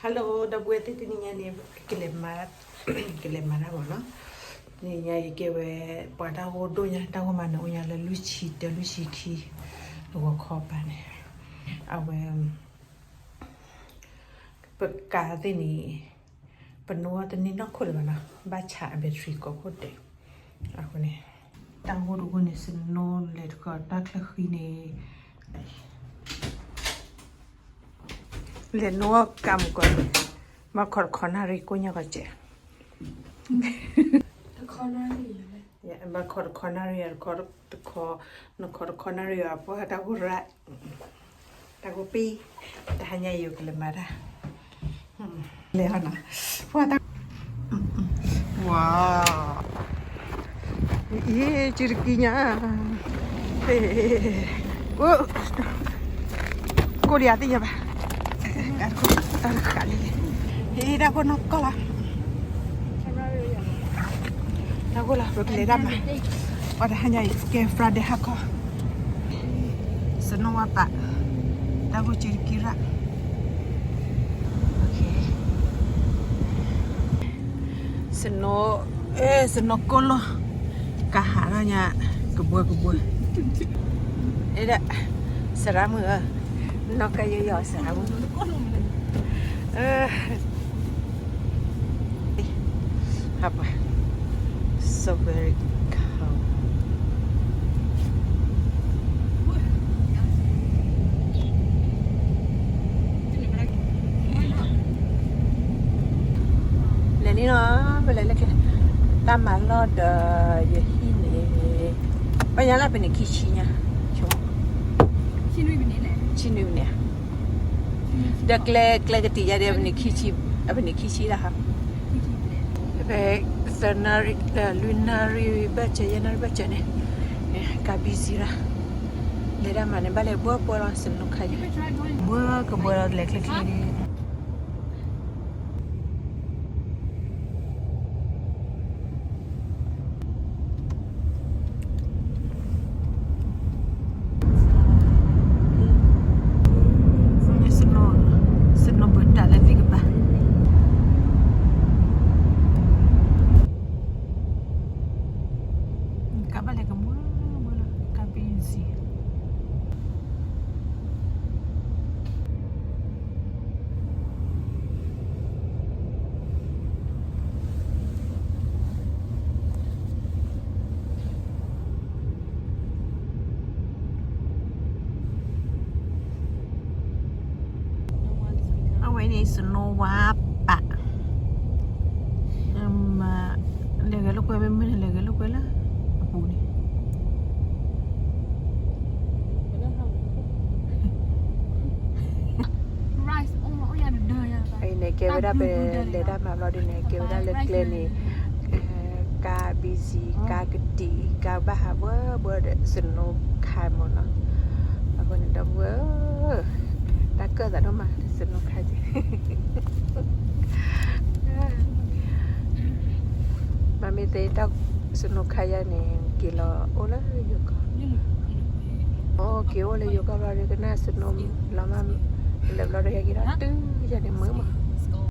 Hello ဒီပုၢ်ဝဲၢ်သ့ၣ် တနံၤညါန့ၣ် ကလဲၤမၤ ကလဲၤမၤတၢ်မးနီၤ. တနံၤညါအံၤကဲဝဲ ပှၤတၢ်ဂိၢ်ဒိၣ်ညါ တၢ်ဂိၢ်မးန့ၣ် အိၣ်ညါလၢလွံၢ်ဆံတၢ လွံၢ်ဆံခံ အဂီၤခီပၤန့ၣ် အဝဲ ပကးသ့ၣ်န့ၣ် ပနိတန့ၢ်နီၢ်ခိၣ်လၢၤဘၣ်နီၤ ဘၣ်ဆးအ battery ကိးခိၣ်တဲာ်. အဃိန့ၣ် တၢ်ဂိၢ်တဂိၢ်န့ၣ် စနိလဲၤတခီတၢ်ချၢဃံန့ၣ် လဲၤနိကးမုၢ်ကီၢ်န့ၣ် ဘၣ်ခီတခီနၣ်ရံၣ်ကိၣ်ညါကီးစဲး ဘၣ်ခီတခီနၣ်ရံၣ် တခီ နခီတခီနၣ်ရံၣ် အပှၤတၢ်ဂိၢ်ရၣ် တၢ်ဂိၢ်ပံ တဟါညါအံၤကလဲၤမၤတၢ် လဲၤဟီနီၤ ပှၤတၢ် ဝါ အံၤ ကံတကံညါ ကိၢ်လံအသ့ၣ်ညါဘၣ် တၢ်ခိၣ်နီၢ်ကီၢ်လီၤ တၢ်ဂိၢ်လီၤ ပကလဲၤတၢ်မၤ ပှၤတဟါညါအံၤ ကဲ Friday ဟါခီ စနိဝါပာ် တၢ်ဂိၢ်ကံတကံရၣ် စနိ အဲ စနိကိၢ်လီၤ ကဟးထီၣ်ညါ ကဘှၢကဘှၢ အဲဒၣ် စရၣ်မုၣ်ဧၢ နီၢ်ကယီယီစရၣ်မုၣ် ဟးပှၤ so very cold လဲၤလံနီၤ ပလဲၤလၢကျဲ တၢ်မၤလီၢ်ဒီးယဟံၣ်န့ၣ် ပညါလၢပနံးခံဆံညါ ဆံနွံန့ၣ် ဒီးကျဲကျဲကတံာ်ယါဒီး အပနံးခံဆံလၢဟါ ဖဲ သၢနၣ်ရံၣ် လွံၢ်နၣ်ရံၣ်ဘၣ်စၢၤ ယဲၢ်နၣ်ရံၣ်ဘၣ်စၢၤန့ၣ် ကး busy ရၣ် လဲၤတၢ်မၤန့ၣ် ဘၣ်လဲၤဘှၢဘှၢလီၤ စနိခါယါ ဘှၢကဘှၢလီၤ လဲၤချ့ချ့ စနိ စနိပတၢ်လၢသ့ၣ်ကပၤ ကဘၣ်လဲၤကမူ မူလီၤ ကဘၣ်စံး အဝဲန့ၣ် စနိဝါပာ် လဲၤဂဲၤလိာ်ကွဲ မ့မ့ၢ်လဲၤဂဲၤလိာ်ကွဲလၢ အပူၤန့ၣ် အံၤန့ၣ် ကဲဝဲဒၣ်ပလဲၤတၢ်မၤဘျီဒ်န့ၣ် ကဲဝဲဒၣ်လၢကျဲန့ၣ် ကါ busy ကါကတံာ် ကါဘၣ်ဟးဘှၢဘှၢဒီး စနိခါမ့ၢ်နီၤ အဃိန့ၣ်ဒီပုၢ်ဝဲၢ် တၢ်ကၢၣ်သးဒိၣ်မး စနိခါက့ မ့မ့ၢ်သ့တၢ် စနိခါယါန့ၣ် က့ၤလီၤအိၣ်လၢယိၤကီၢ် အိၣ်က့ၤအိၣ်လၢယိၤကီၢ်ဘျီဒီးကနၣ်စနိလီၤမး လၢဘျီဒီးဟဲက့ၤဒီးတုၤယၤန့ၣ်မုာ်မး